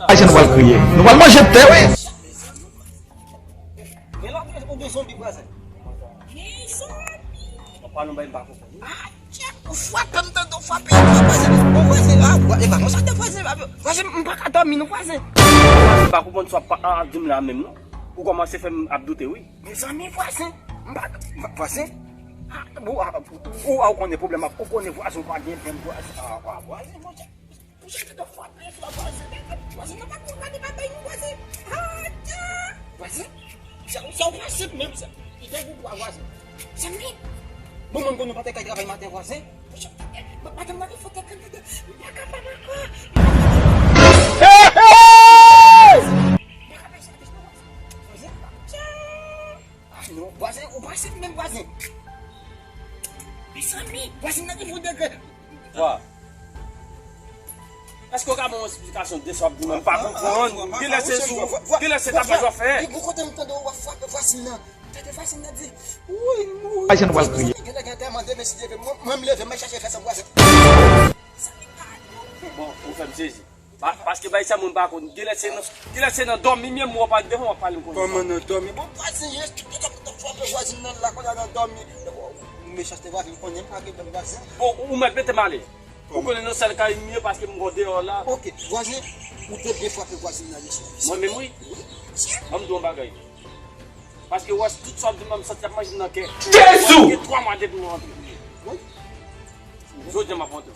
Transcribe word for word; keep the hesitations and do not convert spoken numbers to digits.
Ayisyen nou pral kriye. Nou pral manje tè, wi. Men la, ou gen zonbi vwazen. Gen zonbi. Ou pa nou bay m pa konprann. Atchè, ou frape m tande, ou frape m vwazen. Bon, vwazen, ah, vwa- e pa konsa te vwazen, vwazen, m pa ka dòmi non vwazen. M pa konprann sa w ap di m la menm non. Ou kòmanse fè m ap doute wi. Mezanmi vwazen, m pa vwazen. Ah, bon, ah, ou, ou, ou konnen pwoblèm ap, ou konnen vwazen, ou pa gen pwoblèm vwazen. Ah, ah, vwazen, monchè. Monchè, tande w frape, frape, vwazen, vwazen, nan pa konn gade bagay nou, vwazen. Atchè! Vwazen, sa, sa w pase menm, sa. Li te gou pwa, vwazen. Zanmi! Bon, mwen, bon, nou pa te kay travay maten, vwazen. Monchè, madanm nan, li fout te kay, li pa kapab ankò. Li pa kapab. Li pa kapab fè sa, vwazen. Atchè! Ah, non, vwazen, ou pase menm, vwazen. Mezanmi, vwazen nan ki fout degre. Wa. Èske w ka ban m yon esplikasyon de sa w ap di m? M pa konprann. Gen lè se sou, gen lè se tapaj w ap fè. Li gon kote m tande w ap frape vwazen nan. Tande vwazen nan di, wi, wi. Ayisyen nou pral kriye. Gen lè gen tèlman de mesye leve, mwen, mwen m leve, mwen chache fè sa vwazen. Bon, ou fè m sezi. Pa- Paske bay sa mwen pa konn. Gen lè se nan, gen lè se nan dòmi menm ou pa devan w ap pale m konn. Kòman nan dòmi? Bon, vwazen, yes, tout, tout, tout, tout, frape vwazen nan la, kounye a nan dòmi. Mechanste vwazen, m konnen m pa gen dòmi vwazen. Bon, ou mèt mete m ale. Ou konnen nan sèl kay m ye paske m gon deyò la. Ok, vwazen, ou te byen frape vwazen nan, yes. Mwen menm, wi. Ban m di w yon bagay. Paske wè, tout sa w ap di m nan, m santi ap manje m nan kè. Jezi! Gen twa mwa depi nou rantre. Wi. Jodi a m ap rantre.